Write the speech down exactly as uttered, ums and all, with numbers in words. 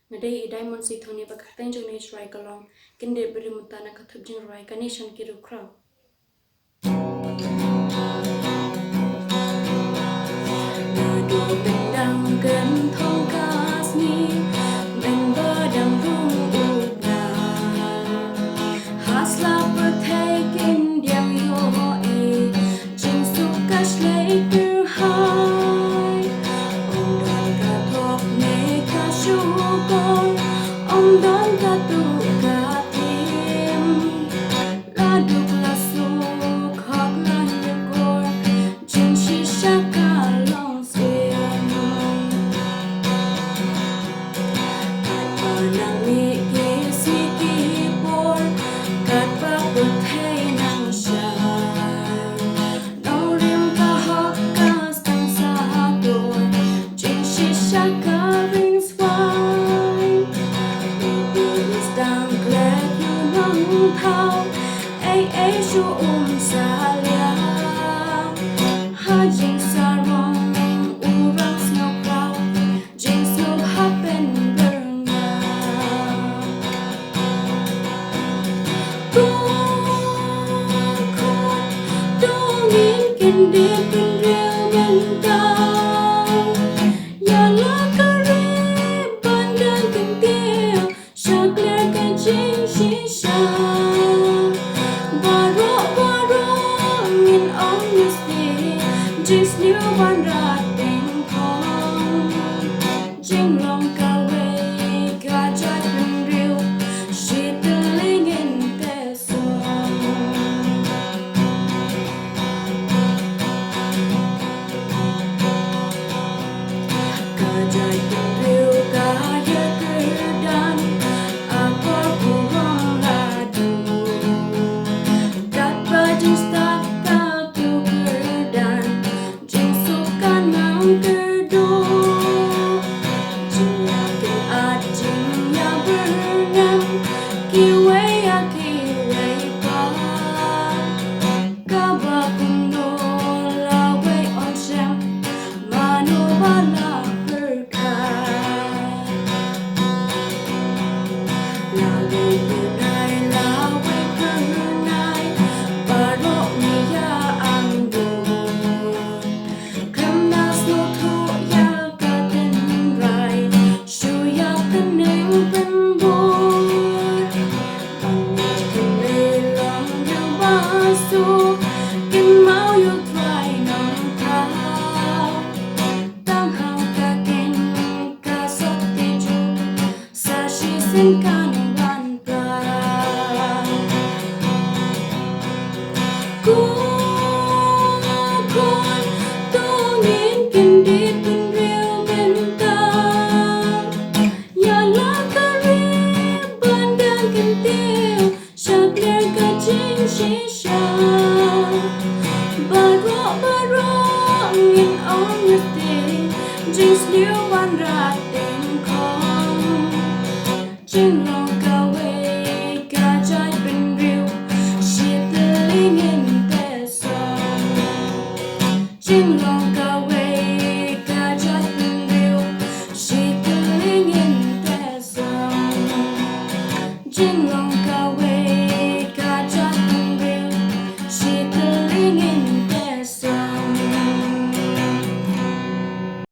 Nga dei i Diamond Sitoni, ba ka kyrteng jong nga ha Shwai ka long Kyndit Briew mynta na ka thup jingrwai Kane Shan Ki Riewkhraw. Naduh myndang kynthong ka sngi, mynba dang rung u bnai, ha sla pyrthei kin diang ïohi jingsuk ka shlei kyrhai. Ym don ka thok ne ka shukor, ym don ka tuh ka tim. La duk la suk hok la ïakor, jingshisha ka long syiem. Katba nang mih ki sngi ki por, katba pyrthei nang shai, nongrim ka hok ka sdang sa dor, jingshisha ka ring swai. Sdang klet ïa u nongthaw, ei ei shu um salia. Ha jingsarong u rang sngewkhraw, jingsngew ha pynbyrngia. Ko khun, to ngin kyndit bynriew mynta. Ïa la ka ri ban dang kyntiew, shaklier ka jingshisha. Baroh baroh ngin ong ïa sdie, jingsniew wanrah tyngkhong. Jinglong kawei ka jaitbynriew, shi tylli ngin pyrshang. Ka jaitbynriew ka ïakyrdan, akor burom la dum. Katba jingstad ka tuh kyrdan, jingsuk ka nang kyrduh. Jingïakynad jingïabyrngem, kiwei ïa kiwei pat. Kaba kumno lawei ong shem, mano ba la pyrkhat. Lawei pyrnai, lawei pyrnai, baroh ngi ïa angnud. Khlem da sngewthuh ïa ka tynrai, shu ïa tneng pynbor. Ban ïa kynlei long ïa ba suk, kynmaw ïa u Trai Nongthaw. Tang hang ka king ka sopti ju, sa shisien kan wan pla. Ko khun, to ngin kyndit bynriew mynta. Ïa la ka ri ban dang kyntiew, shaklier ka jingshisha. Baroh baroh ngin ong ïa sdie, jingsniew wanrah tyngkhong. Jinglong